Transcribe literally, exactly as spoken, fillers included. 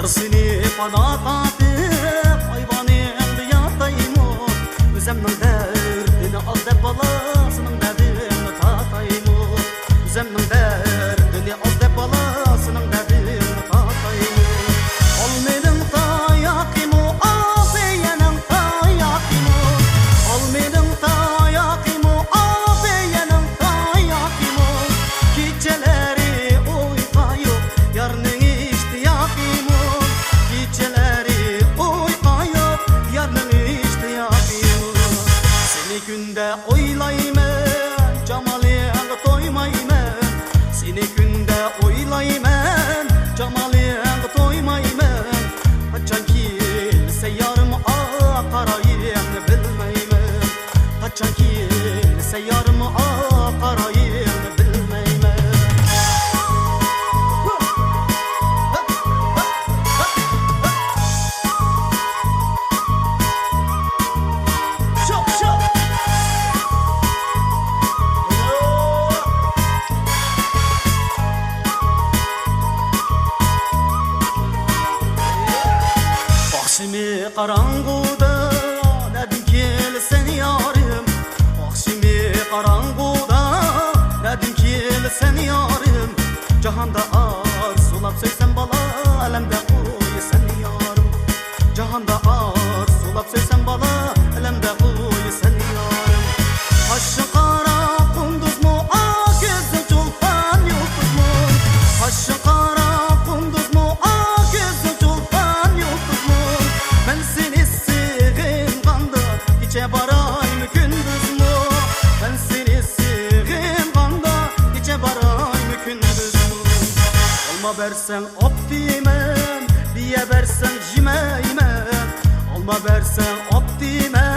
سېنى پانا تارتىپ ئايۋانىڭدا ياتايمۇ؟ ئۆزۈمنىڭ دەردىنى ئاز دەپ بالاسىنىڭ دەردىنى تارتايمۇ؟ ئۆزۈمنىڭ دەردىنى ئاز دەپ بالاسىنىڭ دەردىنى تارتايمۇ؟ ئالمىنىڭ تاياقىمۇ، ئازىيەنىڭ تاياقىمۇ، ئالمىنىڭ تاياقىمۇ، ئازىيەنىڭ تاياقىمۇ، كېچىلەر ئۇيقۇ يوق، يارنىڭ ئىشتىياقىمۇ. كېچىلەر ئۇيقۇ يوق، يارنىڭ ئىشتىياقىمۇ. سېنى كۈندە ئويلايمەن، جامالىڭغا تويمايمەن. سېنى كۈندە ئويلايمەن، جامالىڭغا تويمايمەن. قاچان كېلىسە يارىم، ئاق قارايىڭنى بىلمەيمەن. قاچان كېلىسە يارىم، ئاق قارايىڭنى بىلمەيمەن. ئاخشىمى قاراڭغۇدا نەدىن كېلىسەن يارىم؟ ئاخشىمى قاراڭغۇدا نەدىن كېلىسەن يارىم؟ جاھاندا ئارزۇلاپ سۆيسەم بالا، ئەلەمدە قويىسەن يارىم. جاھاندا ئارزۇلاپ سۆيسەم بالا، ئەلەمدە قويىسەن يارىم. قاشىڭ قارا قۇندۇزمۇ، ئاق كۆزۈڭ چولپان يۇلتۇزمۇ؟ قاشىڭ قارا قۇندۇزمۇ، ئاق كۆزۈڭ چولپان يۇلتۇزمۇ؟ مەن سېنى سېغىنغاندا، كېچە بارايمۇ كۈندۈزمۇ؟ مەن سېنى سېغىنغاندا، كېچە بارايمۇ كۈندۈزمۇ؟ ئالما بەرسەڭ ئاپ دېمەن، بىيە بەرسەڭ يېمەيمەن. ئالما بەرسەڭ ئاپ دېمەن،